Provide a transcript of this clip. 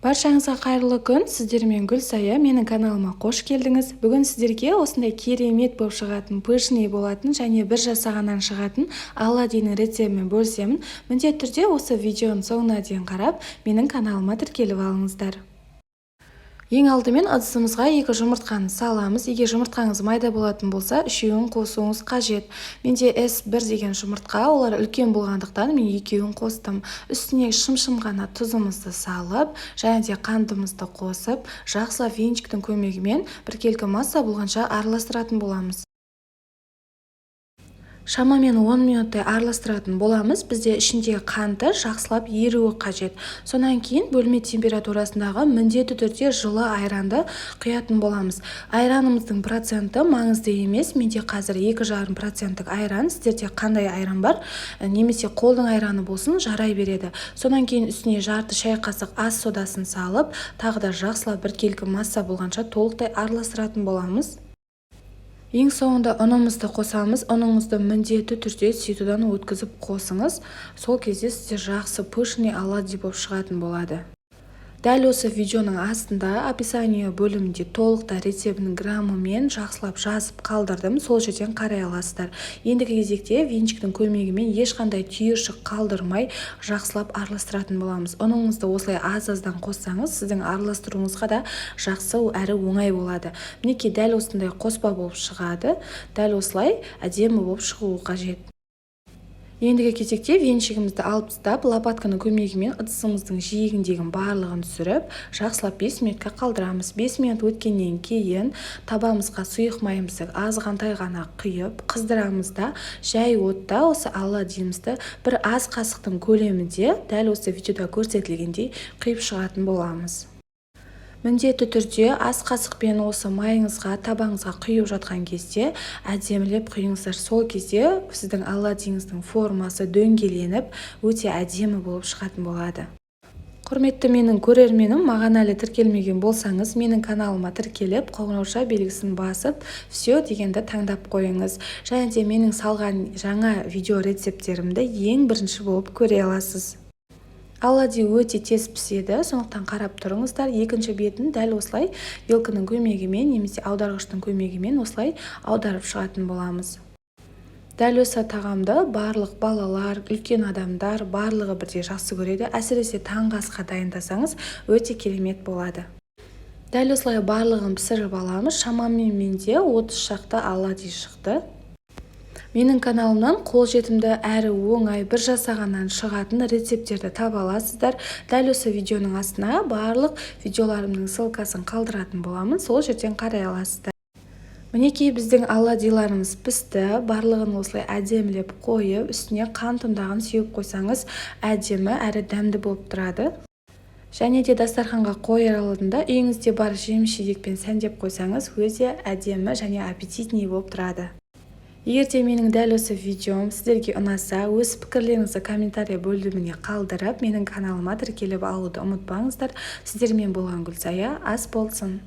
Баршаңызға қайырлы күн! Сіздермен Гүлсая. Менің каналыма қош келдіңіз! Бүгін сіздерге осындай керемет болып шығатын, пышный болатын және бір жасағаннан шығатын оладьиның рецептімен бөлісемін. Міндетті түрде осы видеоның соңына дейін қарап, менің каналыма тіркеліп алыңыздар. Ең алдымен ыдысымызға 2 жұмыртқаны саламыз. Егер жұмыртқаңыз майда болатын болса, үшеуін қосуыңыз қажет. Менде S1 деген жұмыртқа, олар үлкен болғандықтан, мен екеуін қостым. Үстіне шым-шым ғана тұзымызды салып және де қантымызды қосып, жақсылап венчиктің көмегімен біркелкі масса болғанша араластыратын боламыз. Шамамен 10 минуттай араластыратын боламыз. Бізде ішіндегі қанты жақсылап еруі қажет. Сонан кейін бөлме температурасындағы, міндетті түрде жылы айранды құятын боламыз. Айранымыздың проценті маңызды емес. Менде қазір 2,5 проценттік айран. Сіздерде қандай айран бар, немесе қолдың айраны болсын, жарай береді. Сонан кейін үстіне жарты шай қасық ас содасын салып, тағы да жақсылап біркелкі масса болғанша толықтай араластыратын боламыз. Ең соңында ұнымызды қосамыз. Ұныңызды міндетті түрде ситодан өткізіп қосыңыз. Сол кезде сізде жақсы пышный оладьи болып шығатын болады. Дәл осы видеоның астында, описание бөлімінде толықтай рецептінің граммымен жақсылап жазып қалдырдым, сол жерден қарай аласыздар. Ендігі кезекте венчиктің көмегімен ешқандай түйіршік қалдырмай, жақсылап араластыратын боламыз. Ұныңызды осылай аз-аздан қоссаңыз, сіздің араластыруыңызға да жақсы әрі оңай болады. Мінекей, дәл осындай қоспа болып шығады. Дәл осылай әдемі болып шығуы қажет. Ендігі кезекте венчигімізді алып тастап, лопатканың көмегімен ыдысымыздың жиегіндегінің барлығын түсіріп, жақсылап 5 минутқа қалдырамыз. 5 минут өткеннен кейін табамызға сұйық майымызды азғантай ғана құйып, қыздырамыз да, жай отта осы оладьимізді бір ас қасықтың көлемінде, дәл осы видеода көрсетілгендей, құйып шығатын боламыз. Міндетті түрде ас қасықпен осы майыңызға, табаңызға құйып жатқан кезде әдемілеп құйыңыздар. Сол кезде сіздің оладьиңіздің формасы дөңгеленіп, өте әдемі болып шығатын болады. Құрметті менің көрерменім, маған әлі тіркелмеген болсаңыз, менің каналыма тіркеліп, қоңырауша белгісін басып, «Все» дегенді таңдап қойыңыз және де менің салған жаңа видео рецепттерімді ең бірінші болып көре аласыз. Оладьи өте тез піседі, сондықтан қарап тұрыңыздар. Екінші бетін дәл осылай вилканың көмегімен немесе аударғыштың көмегімен осылай аударып шығатын боламыз. Дәл осы тағамды барлық балалар, үлкен адамдар, барлығы бірдей жақсы көреді. Әсіресе таңғы асқа дайындасаңыз, өте керемет болады. Дәл осылай барлығын пісіріп аламыз. Шамамен менде 30 шақты оладьи шықты. Менің каналымнан қолжетімді әрі оңай, бір жасағаннан шығатын рецепттерді таба аласыздар. Дәл осы видеоның астына барлық видеоларымның ссылкасын қалдыратын боламын, сол жерден қарай аласыздар. Мінекей, біздің оладьиларымыз пісті. Барлығын осылай әдемілеп қойып, үстіне қант ұнтағын сеуіп қойсаңыз, әдемі әрі дәмді болып тұрады. Және де дастарханға қояр алдында үйіңізде бар жеміс жидекпен сәндеп қойсаңыз, өте әдемі және аппетитный болып тұрады. Егер де менің дәл осы видеом сіздерге ұнаса, өз пікірлеріңізді комментарий бөліміне қалдырып, менің каналыма тіркеліп алуды ұмытпаңыздар. Сіздермен болған Гүлсая. Ас болсын!